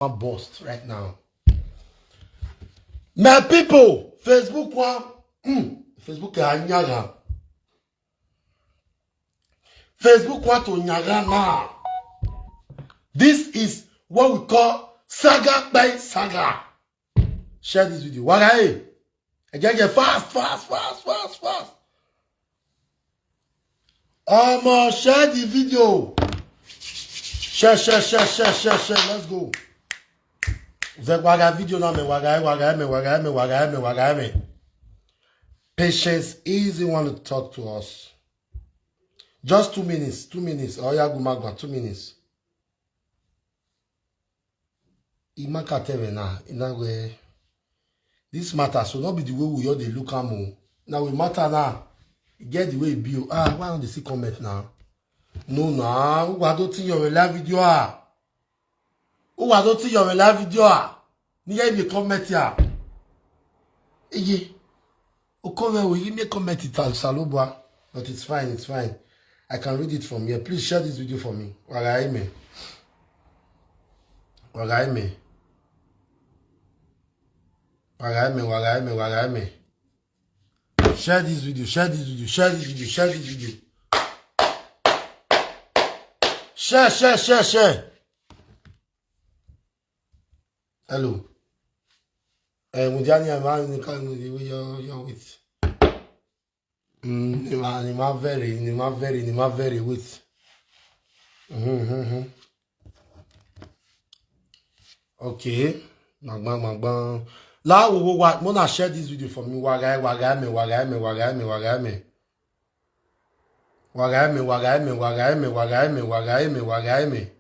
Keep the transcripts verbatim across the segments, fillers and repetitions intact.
One burst right now. My people, Facebook one. Mm, Facebook anyaga. Facebook want to nyaga now. This is what we call saga by saga. Share this video. Wagaye. Again, get fast, fast, fast, fast, fast. Um, uh, share the video. Share, share, share, share, share, share. Let's go. The waga video now, me waga, waga, me waga, me waga, me waga, me. Patience Easy want to talk to us. Just two minutes, two minutes. Oh yeah, Gumagwa, two minutes. Imakateve na inagwe. This matter so not be the way we all dey look am o. Now we matter now. E get the way e be o. Ah, why don't they see comment now? No, now. Who I don't think you're a live video? Ah, who I don't think you're a live video? Ah, Niya be comment here. Eye. Okove will you make comment it al Salobwa? But it's fine, it's fine. I can read it from here. Please share this video for me. Wagaime. Wagaime. Wagaime, wagaime, wagaime. Share this video, share this video, share this video, share this video. Share, share, share, share. Hello. Eh, Mudiani, I'm having the kind of the way you're, you're with. Mm, ni ma, ni ma very, ni ma very, ni ma very with. Mm-hmm. Okay. Magbang, magbang. La, wo, wo, wa, mona share this video for me. Wagai, wagai me, wagai me, wagai me, wagai me. Wagai me, wagai me, wagai me, wagai me, wagai me, wagai me.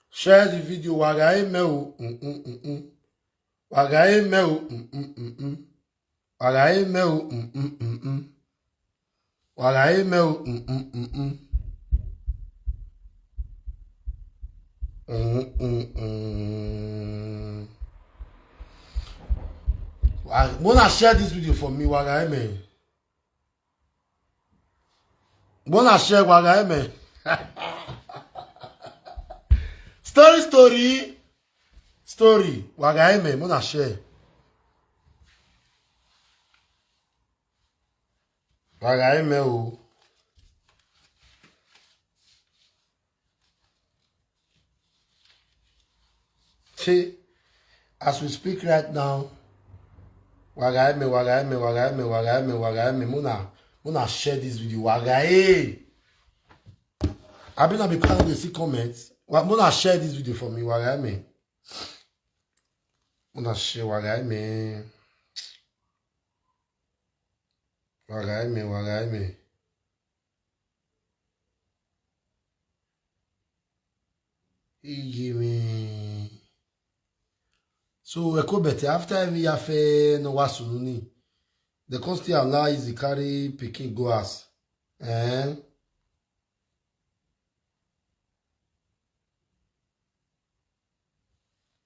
Share the video, wagai me o. Mm, mm, mm, mm. Wagai me o. Mm, mm, mm, mm. Wagai me o. Mm, mm, mm, mm. Wagai me o. Mm, mm, mm, mm. Mm, mm, mm. Wa-, wanna share this video for me, wagai me. Wanna share, wagai me. Story, story, story. Wagai me, wanna share. Wagai me o. See, as we speak right now, wagai me, wagai me, wagai me, wagai me, wagai me. Muna, muna share this video. Wagai. I been because they see comments. Wa-, muna share this video for me. Wagai me. Muna share, wagai me. Wagai me, wagai me. He give me. So we go better after every affair no wasununi. They come still allow easy carry picking go as. Eh?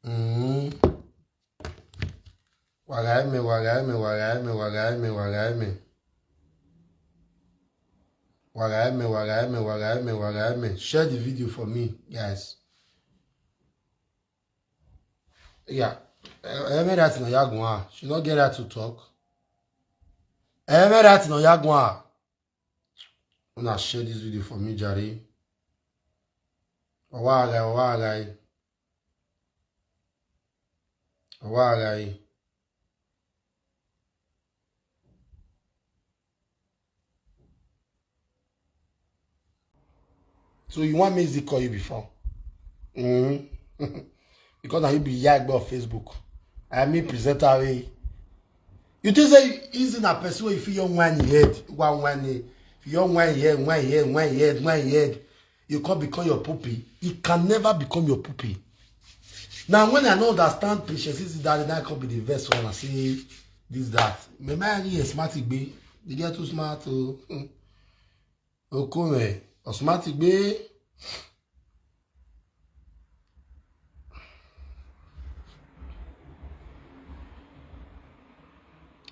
Mm. Wagai me, wagai me, wagai me, wagai me, wagai me. Wagai me, wagai me, wagai me, wagai me. Share the video for me, guys. Yeah. Eh, eh, me that no ya go on. She not get that to talk. Eh, me that no ya go on. Una share this video for me, jare. Owa guy, owa guy. Owa guy. So you want me to call you before? Mm-hmm. Because now you be yagbe of Facebook. I mean presenter way. You think say easy na person wey you fit young wine in head, one wine in, if you young wine in head, wine in head, wine in head, wine in head, you can't become your puppy. It can never become your puppy. Now when I no understand patience, is that I come be the best one. I say this that. Me my yes smart be. You get too smart to. Okome, Osmati gbe.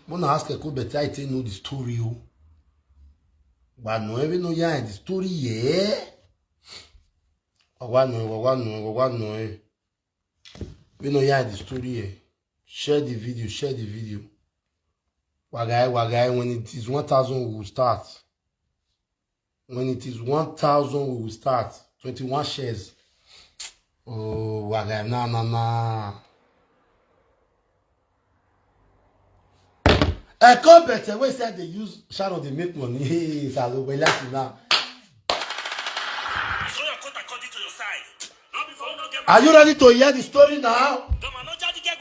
Wanna ask a better I take know the story o. But no even know yeah the story yeah. Wagwa no, wagwa no, wagwa no. We no hear the story here. Share the video, share the video. Wagai, wagai, when it is one thousand, we will start. When it is one thousand, we will start. Twenty-one shares. Oh, wagai, na, na, na. I come better wey say I dey use Sharon dey make money. Hey, Salo, relax now. Throw your coat according to your size. Not before you no get Are you ready to hear the story now?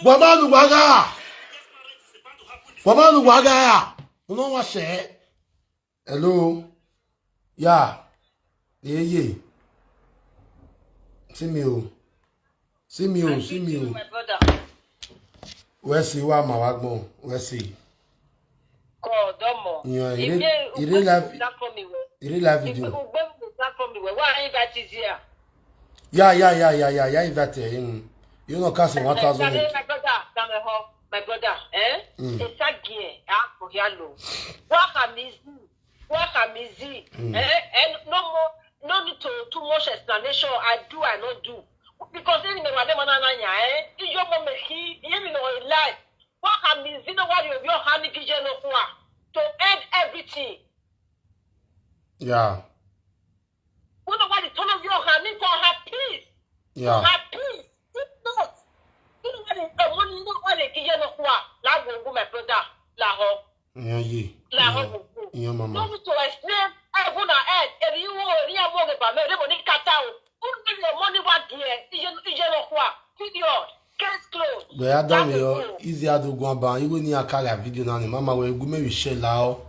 Wamanu waga. Wamanu waga. You know what share? Hello. Yeah. Yeah, yeah. See me, oh. See me, oh. See me, oh. My brother. Where see, where my wagbon? Where see? God, Omo. Yeah, it If is, you it is live. That come me well. It is live If video. You go that come me well. Why are you that is here? Yeah, yeah, yeah, yeah, yeah, yeah. If that, uh, him, you know, casting one thousand. My brother, my brother, eh? Mm. It's a gear. Ah, for here, lo. What am I? Work am easy. Mm. Eh? And no more, no need to too much explanation. I do, I not do. Because in the one man, eh? You go make he, you know, in life. Work am easy. No worry, your hand is no to end everything. Yeah. Who know what the turn of your hand into her peace? Yeah. Her peace. If not, you know what the money, you know what the kids no kwa. La go, my brother. La ho. Ìyẹn yìí. La ho. Ìyẹn mama. No need to explain. I go na head. If you want, you want to buy me. They money cut out. Who give your money back here? You, you no kwa. Period. Case closed. But I don't know. Easy, I do go and ban. You go need a car video now. Mama, we go make we share lao.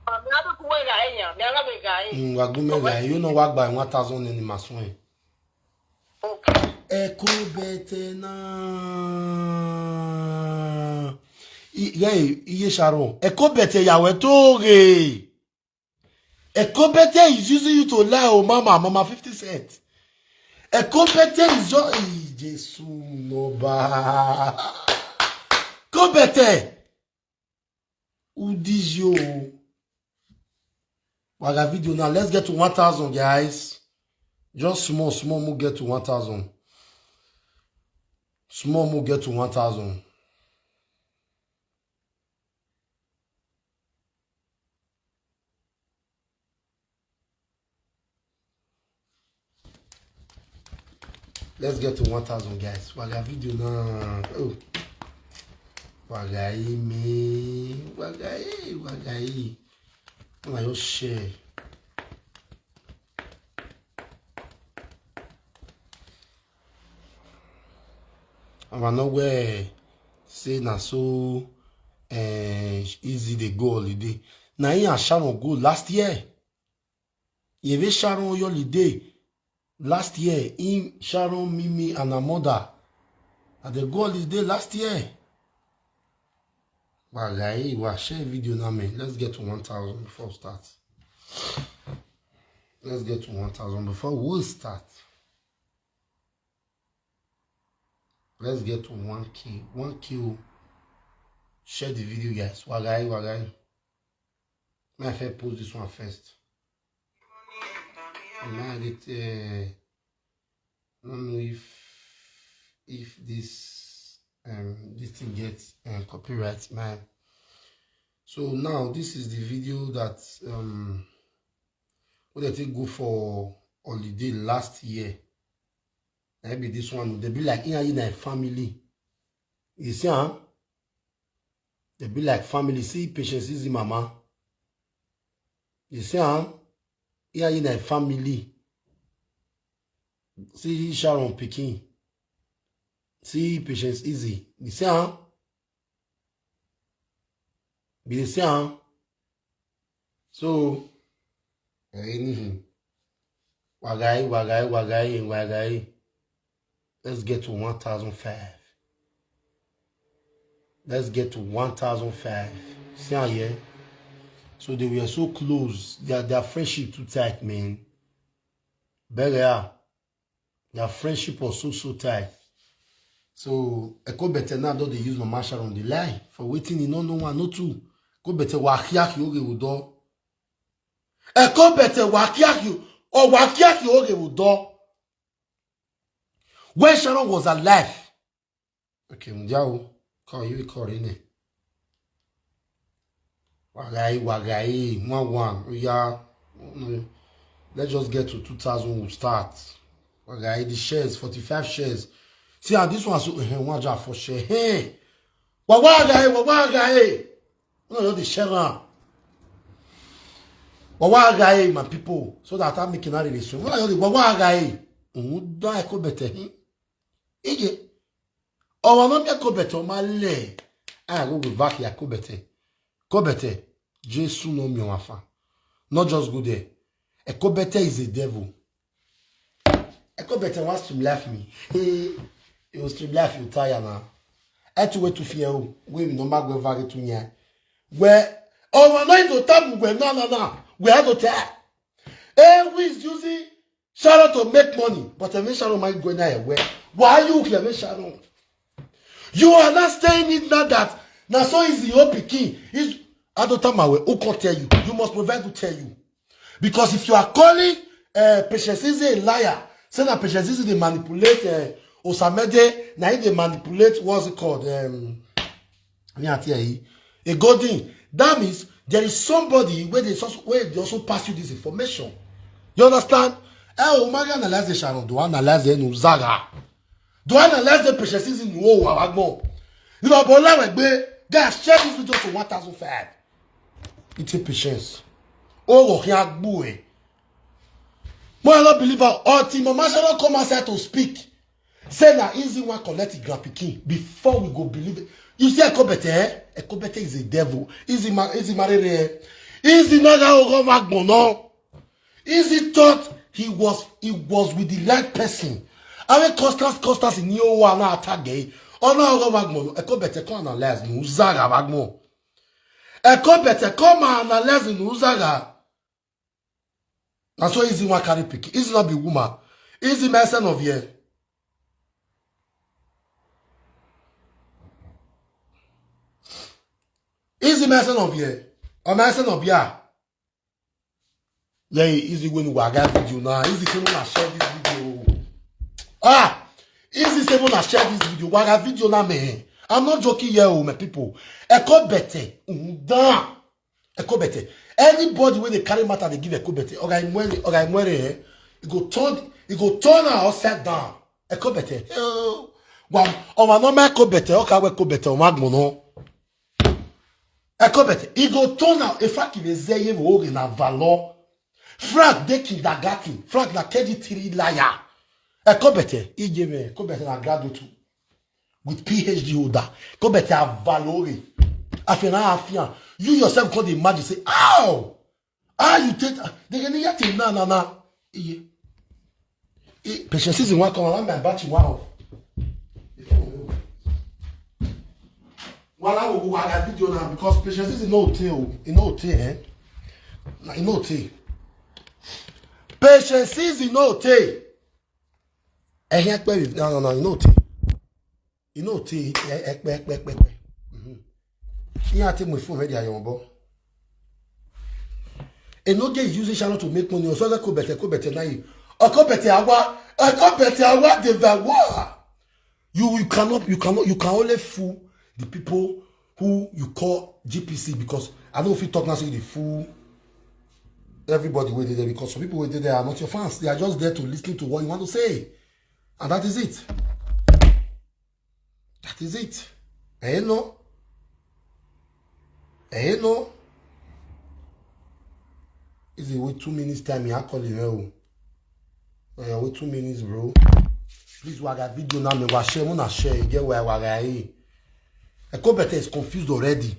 Ah, me I don't go where I am. Me I don't go. Mm, we go make we. You know what, by one thousand in my swing. Okay. Eko bete na. I, yeah, iye Sharon. Eko bete ya we to re. Eko bete is using you to lie, oh mama, mama fifty cent. Eko bete is your, eh, Jesus no ba. Eko bete. Who did you? Waga video now. Let's get to one thousand, guys. Just small, small, we'll get to one thousand. Small, we'll get to one thousand. Let's get to one thousand, guys. Waga video now. Oh. Wagai me. Wagai, wagai. Wagai, share. I no wear say na so, eh, easy dey go holiday. Na him and Sharon go last year. Yeve Sharon holiday last year. Him, Sharon, Mimi, and her mother. And they go holiday last year. Wagai, wa share video now, man. Let's get to one thousand before we start. Let's get to one thousand before we start. Let's get to one K. One K. Share the video, guys. Wagai, wagai. May I first post this one first. May I get, uh, I don't know if, if this, um, this thing gets, um, copyright, man. So now this is the video that, um, what they take go for holiday last year. Maybe this one, they be like, "Yeah, in a family." You see, huh? They be like family. See, Patience is the mama. You see, huh? Yeah, in a family. See Sharon pikin. See Patience Easy. You see, huh? You see, huh? So, anything. Wagai, wagai, wagai, wagai. Let's get to one thousand five. Let's get to one thousand five. See am here. So they were so close. Their, their friendship too tight, man. Bere, their friendship was so, so tight. So, Eko Bete now don dey use Mama Sharon dey lie for wetin he no know one, no two. Eko Bete wa kiaki oge wudo. Eko Bete wa kiaki o wa kiaki oge wudo. When Sharon was alive, okay, Mundial, call you call in. Wagai, wagai, one one. Yeah, let's just get to two thousand. We'll start. Wagai, the shares, forty-five shares. See how this one so eh, one jar for share. Hey, wagai, wagai. No, no, the share. Wagai, my people. So that I'm making a relation. Wagai. Mm, da ko bete. Ije. Owa no mi ko bete o ma le. I go go back ya ko bete. Ko bete. Jesu no mi wa fa. Not just go there. Ekobete is a devil. Ekobete wants to laugh me. Hey, you stream life you tire now. I to wait to fear who. We will not go vary to nya. Where? Oh, we no to tabu we no no no. We have to tell. Hey, who is using Sharon to make money? But I mean Sharon might go now. Where? Why you here, Sharon? You are not saying it now that now so is your picking. Is Adotamawe who can tell you? You must provide to tell you. Because if you are calling uh, Patience Easy a liar, say that Patience Easy they manipulate uh, Osamede, now they manipulate what's it called? Um, a golden. That means there is somebody where they also, where they also pass you this information. You understand? Eh, Omari analyze the Sharon, do analyze the Nuzaga. Do analyze the Patience Easy in Nuo Wagmo. You know, but like we guys share this video to one thousand five. It's a Patience. Oh, here boy. Mo I no believe her until Mama Sharon come outside to speak. Say na Easy one collect the grand pikin before we go believe it. You see Ekobete, eh? Ekobete is a devil. Easy ma Easy marry eh? Easy naga ogo magbono. Easy thought he was he was with the right person. Awe Constance Constance ni o wa na attack gay. Ona ogo magbono. Ekobete come analyze no uzaga magmo. Ekobete come analyze no uzaga. Na so Easy wan carry pikin. Easy no be woman. Easy medicine of here. Easy medicine of here. Or medicine of here. Yeah, Easy when we got video now. Easy say una share this video. Ah, Easy say una share this video. We got video now, man. I'm not joking here, oh, my people. Ekobete. Undan. Ekobete. Anybody when they carry matter, they give Ekobete. Oga Imwere, Oga Imwere, eh? It go turn, it go turn her upside down. Ekobete. Oh, wow. Oh, my mama Ekobete. Okay, we Ekobete. Oh, my no. Ekobete. It go turn out. In fact, if they say you will in a valor, Frank de kindergarten. Frank na K G three liar. Ekobete. Ije me. Ekobete na graduate with P H D holder. Ekobete a valore. Afena afia. You yourself can't imagine. Say, ow! Ah, you take. They can get it na na na. Iye. Eh, Patience Easy wan come around my batch. Wow. Wala wo wo wala video now because Patience Easy no tey o. E no tey, eh? Na e no tey. Patience Easy no tey. Eh, here pe no no no, e no tey. E no tey, eh, eh, pe pe pe pe. Mhm. Here take my phone ready ayon bo. E no dey use Sharon to make money. So Ekobete, Ekobete na you. Ekobete awa, Ekobete awa de vawa. You you cannot you cannot you can only fool the people who you call G P C because I don't feel talk now so you dey fool everybody wey dey there because some people wey dey there are not your fans. They are just there to listen to what you want to say. And that is it. That is it. Eh no. Eh no. Is it with two minutes time? I call you. Oh, yeah, with two minutes, bro. Please, waga video now. Me wa share, muna share. You get where waga eh. Ekobete is confused already.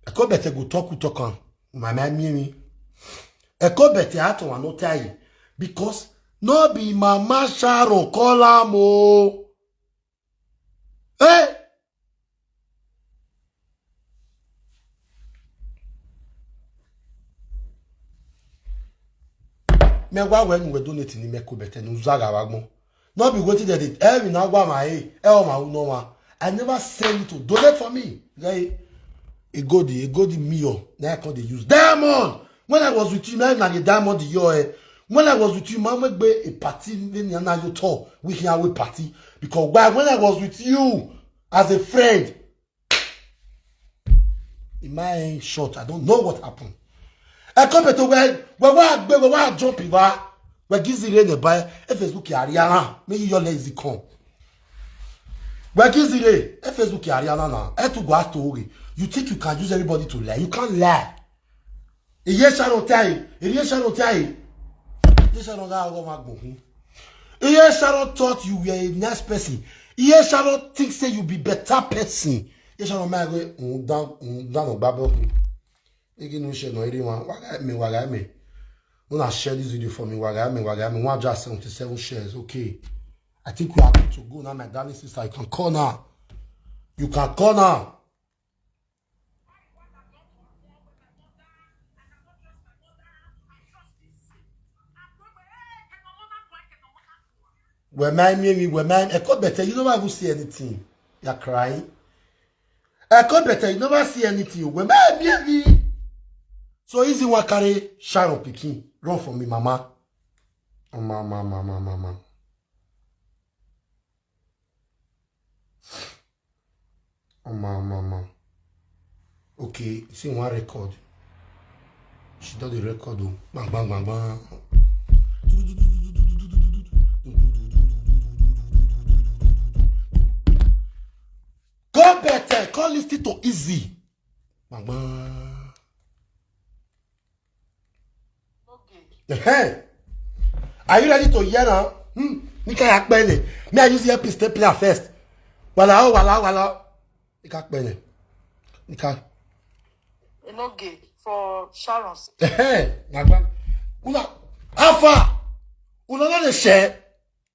Ekobete go talk, we talk am. My man, me, me. Ekobete, I don't want no tell you because no be Mama Sharon call am o. Hey! Me wa when we donate ni me Ekobete no zaga wa gbon. No be wetin dem dey every na wa ma eh e o ma u no wa. I never send you to donate for me. Guy, e go the e go the million. Na I come dey use diamond. When I was with you, na na the diamond the yo eh. When I was with you, man, we be a party, then you now you talk, we here we party. Because why? When I was with you, as a friend, in my short, I don't know what happened. I come to where, where, where, where, where I jump, Iva. Where Gizire ne buy, if it's okay, Ariana, maybe your lazy come. Where Gizire, if it's okay, Ariana now. I to go ask to Oge. You think you can use everybody to lie? You can't lie. Iye Sharon tie. Iye Sharon tie. Iye Sharon ga go ma gbon. Iye Sharon thought you were a nice person. Iye Sharon think say you be better person. Iye Sharon ma go un down, un down on babo. Igi no share no iri wan. Waga me, waga me. Una share this video for me. Waga me, waga me. One hundred seventy-seven shares. Okay. I think we are good to go now, my darling sister. You can call now. You can call now. Where my me, where my, I could better. You never even see anything. You're crying. I could better. You never see anything. Where my me, me. So easy one carry Sharon picking. Run for me, mama. Mama, mama, mama, mama. Mama, mama. Okay, see one record. She don dey record o. Bang, bang, bang, bang. Go better, come listen to Easy. Bang, bang. Hey, are you ready to hear now? Hmm. Nika yakpene. Me, I use earpiece to play am first. Wala, oh, wala, wala. Nika kpene. Nika. E no gay for Sharon's. Hey, Nagba. Una, how far? Una no dey share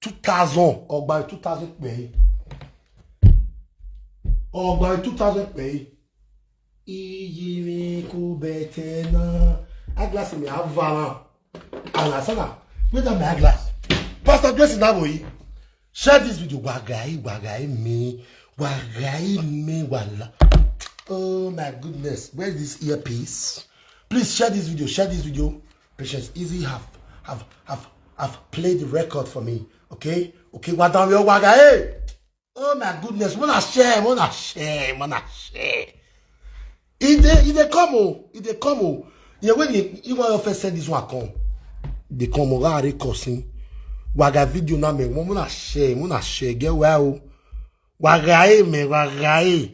two thousand. Ogba two thousand pay. Ogba two thousand pay. Iye mi ko bete na. Eyeglass mi avara. Alasana. Where that my eyeglass? Pastor Grace Navoyi. Share this video. Wagai, wagai me. Wagai me, wala. Oh my goodness. Where is this earpiece? Please share this video. Share this video. Patience Easy have have have have played the record for me. Okay? Okay, well done, yo, wagai. Oh my goodness, wanna share, wanna share, wanna share. If they, if they come, oh, if they come, oh, yeah, when they, you want to first send this one come, they come, oh, Gary Cousin, waga video na me, wanna share, wanna share, get well, oh. Waga eh, me, waga eh.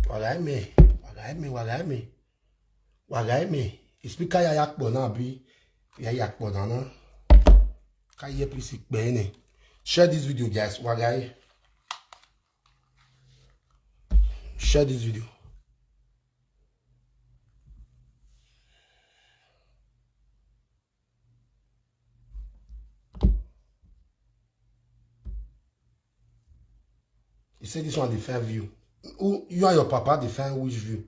Waga eh, me, waga eh, me, waga eh, me. Waga eh, me. Speaker ya yakpo na bi, ya yakpo na na. Ka ye please ikpe ne. Share this video, guys. Wagai. Share this video. He said this one defend view. Who, you and your papa defend which view?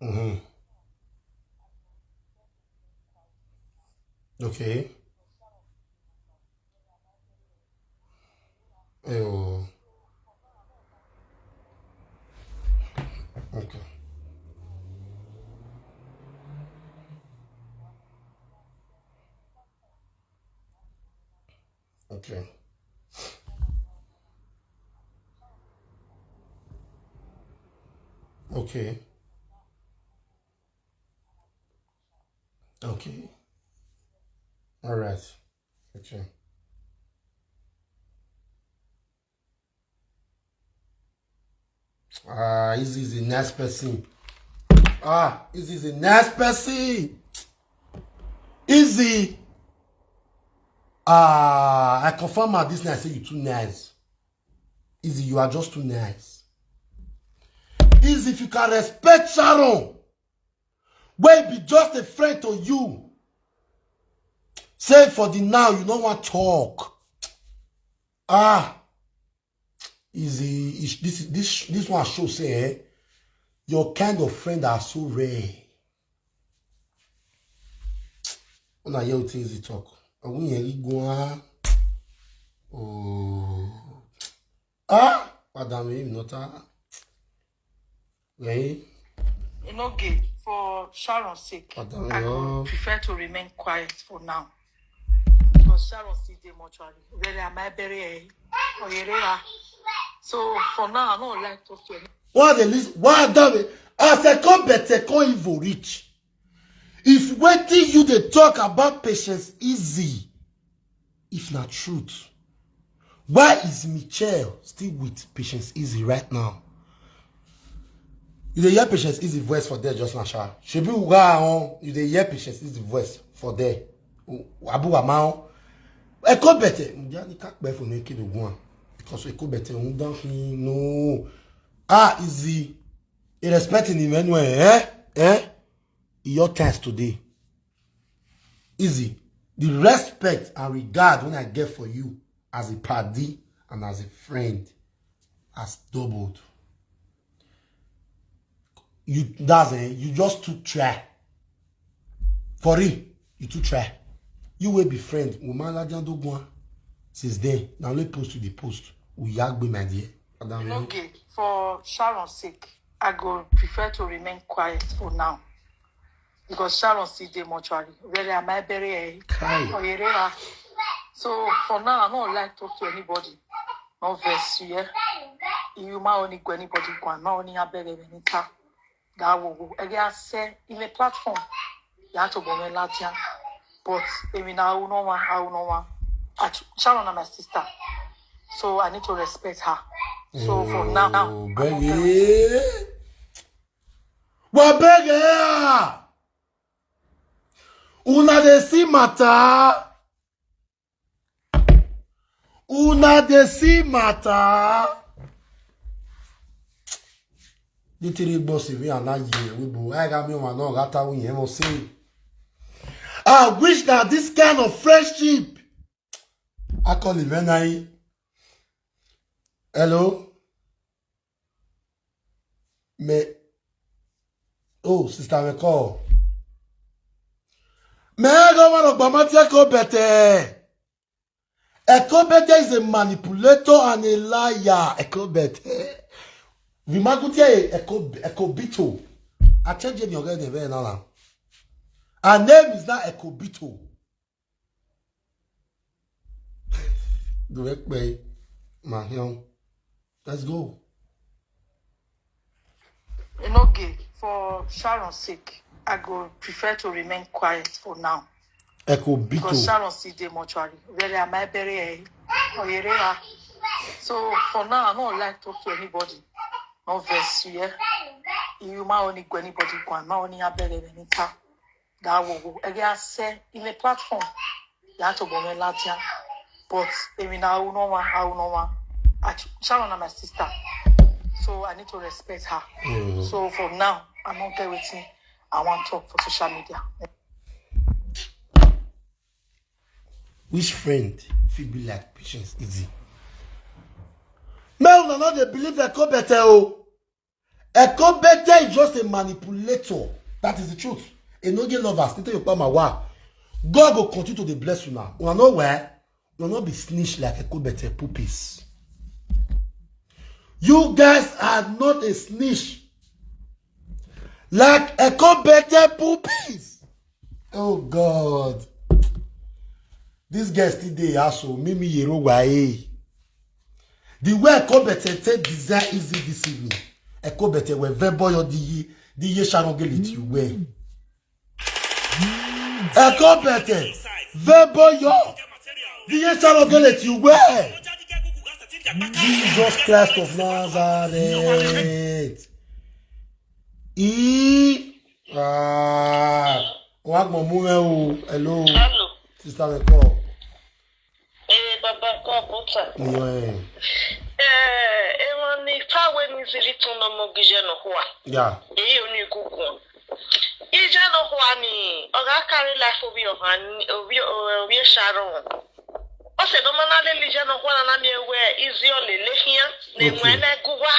Mm-hmm. Okay. Ew. Okay. Okay. Okay. Okay. All right. Okay. Ah, Easy is the next person. Ah, Easy is the next person. Easy. Ah, I confirm at this night say you too nice. Easy, you are just too nice. Easy, if you can respect Sharon, wey be just a friend to you, say for the now you no wan talk. Ah, Easy, this this this one show say, eh, your kind of friend are so rare. Una hear wetin Easy talk. Ọ̀hún yẹn rí gan-an. Oh. Ah, padà mi, not ah. Hey. Enoge, for Sharon's sake, I go prefer to remain quiet for now. Because Sharon still dey mortuary. Really, am I bury her? Or you her? So for now, I don't like talk to any. Why they listen? Why don't they? As I come better, come evil rich. If wetin you dey talk about Patience Easy, if na truth, why is Michelle still with Patience Easy right now? You dey hear Patience Easy voice for there just now, sha. Shebi uga on, you dey hear Patience Easy voice for there. Abu Amao. Eko Bete, njani kakbe for make it one. Because Eko Bete, no. Ah, Easy. Irrespecting him anyway, eh? Eh? Your test today. Easy. The respect and regard when I get for you as a paddy and as a friend has doubled. You that's it. You just too try. For real, you too try. You will be friend. Woman Lajan Dogwan. Since then, now let post to the post. We yagbe my dear. Okay, for Sharon's sake, I go prefer to remain quiet for now. Because Sharon still dey mortuary. Really, am I bury her? Kai. Or you her? So for now, I don't like talk to anybody. No verse, yeah. You ma only go anybody go, ma only I bury anytime. That will go. Again, I say in a platform, you have to go me latia. But I mean, I will not want, I will not want. Sharon and my sister. So I need to respect her. So for now, now, baby. Wabege! Una dey see matter. Una dey see matter. Nítorí gbọ́ sí mi àná yìí wíbo ẹ̀ka mi wà náà gátà wíyẹn mọ̀ sí. I wish that this kind of friendship. I call it when I. Hello. Me. Oh, sister, me call. Me go man of Bamati Eko Bete. Eko Bete is a manipulator and a liar. Eko Bete. Vimaguti Eko Eko Bito. I change your name now. Her name is not Eko Bito. Directly, my home. Let's go. Enoge, for Sharon's sake, I go prefer to remain quiet for now. Echo Bito. Because Sharon still dey mortuary. Really, am I bury her? Or you her? So for now, I don't like talk to anybody. No verse, yeah. You ma only go anybody go, ma only I bury anytime. That will go. Again, I say in a platform, you have to go me latia. But I mean, I will not want, I will not want. Sharon and my sister. So I need to respect her. So for now, I don't get wetin I want talk for social media. Which friend fit be like Patience Easy? Me una no dey believe Eko Bete o. Eko Bete is just a manipulator. That is the truth. Enoge lovers, tete yokpa mawa. God go continue to dey bless una. Una know why? Una no be snitch like Eko Bete puppies. You guys are not a snitch like Eko Bete puppies. Oh God. This guy still dey house o. Mimi yero wae. The way Eko Bete take design Easy this evening. Eko Bete we vebo yo di ye di ye Sharon Gele ti we. Eko Bete vebo yo di ye Sharon Gele ti we. Jesus Christ of Nazareth. E Ah, wa gbon mu re o. Hello. Hello. Sister me call. Eh, baba ko buta. Yo eh. Eh, e won ni fa we ni zili tun no mo gije no kwa. Yeah. E yo ni kuku. Ije no kwa ni oga carry life obi o han obi o obi Sharon. O se no mana le lije no kwa na mi ewe izi o le le hian. Ne mwe na kuwa.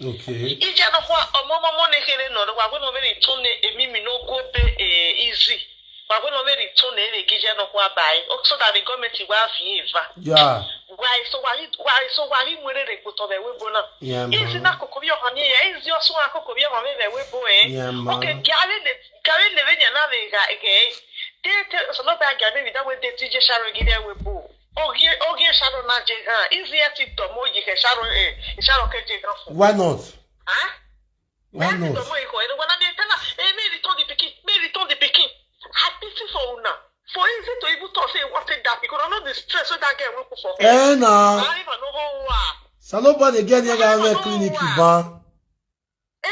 Okay. Ije no kwa omo mo mo ne kere no wa we no very tone emi mi no go pe eh, easy. Wa we no very tone e ki je no kwa bai. O so that the government wa fi eva. Yeah. Why so why why so why we mure re go to the we bona? Yeah, Is man. Na kokobia ha ni ya is yo so kokobia ha me the we bo eh. Yeah, man. Okay, gari de gari de venya na ve ga ge. Te te so no ba gari me that we de ti je sharo gi de we bo. Ogie ogie sharo na je ha. Is yet it to mo yi ke sharo eh. Sharo ke je ha fu. Why not? Huh? Why That is not? The way you go. When I dey tell her, hey, me return the pikin, me return the pikin. I pity for una. For easy to even talk say you wanted that because I know the stress wey that girl will put for her. Eh, na. I even know who are. Saloba dey get near that clinic ban. Eh,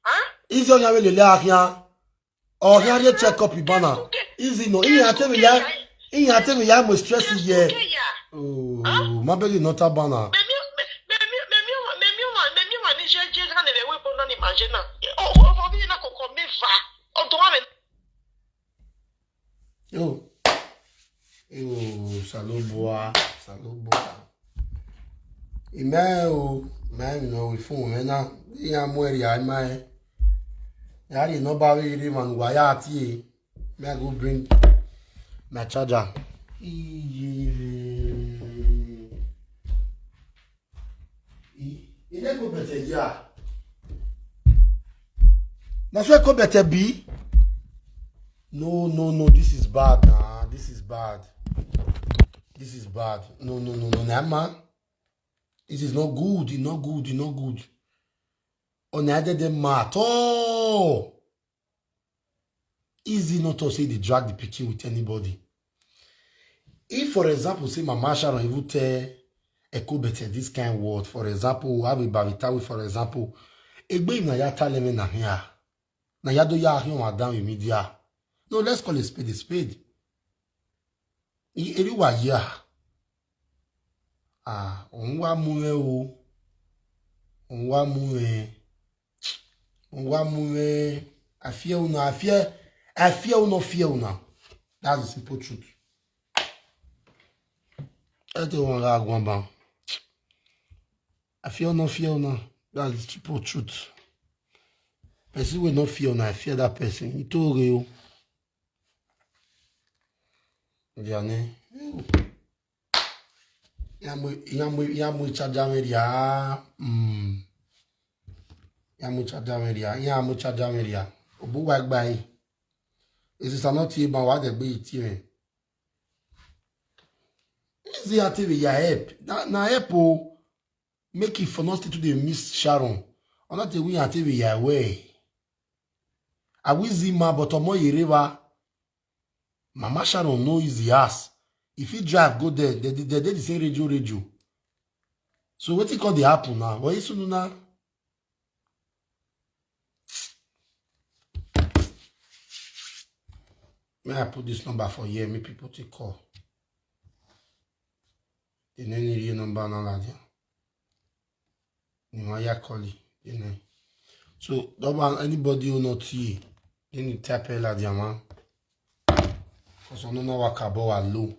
huh? Easy on your way to Lahia. Or here they check up Ibana. Easy no. He had to be ya. He had to be ya. Most stress here. Oh, my baby not a banner. Memi, memi, memi, memi, memi, memi, je je kan le we bona ni manje na. O o o vi na ko ko mi va. O to wa me. Yo. Yo, Saloboa, Saloboa. Ime o, me mi no we fun me na. Ya mo eri ai mai. Ya ri no ba we ri man wa ya ti. Me I go bring my charger. Iye. I, I dey go better yeah. Na so I go better be. No, no, no, this is bad, nah. This is bad. This is bad. No, no, no, no, nah, man. This is not good. It's not good. It's not good. On the other day, ma at all. Easy not to say they drag the pikin with anybody. If, for example, say Mama Sharon even tell Eko Bete this kind word, for example, have a Bavitawi, for example, Egbe na ya taleme na here. Na ya do ya here madam media. No, let's call a spade a spade. Eri wa ya. Ah, òun wá mú rẹ o. Òun wá mú rẹ. Òun wá mú rẹ. I fear una, I fear, I fear una, fear una. That's the simple truth. Everything one rag one bang. I fear una, fear una. That's the simple truth. Person will not fear una, I fear that person. It's too real. Jane. Yamwe, yamwe, yamwe chajameria. Mm. Yamwe chajameria. Yamwe chajameria. Obu wa gbai. Is this not you, but what the be it here? Is the active ya help? Na, na help o. Make it for not to dey miss Sharon. Ona te wi ati wi ya we. I will see ma but omo yereba. Mama Sharon know easy ass. If he drive go there, they, they, they, they the same radio radio. So what it call the happen now? What is now? May I put this number for here? Make people take call. They no need your number now, like that. Ni ma ya call it, you know. So, don't want anybody who not here. They need tap like that, man. Because I don't know what kabo alone.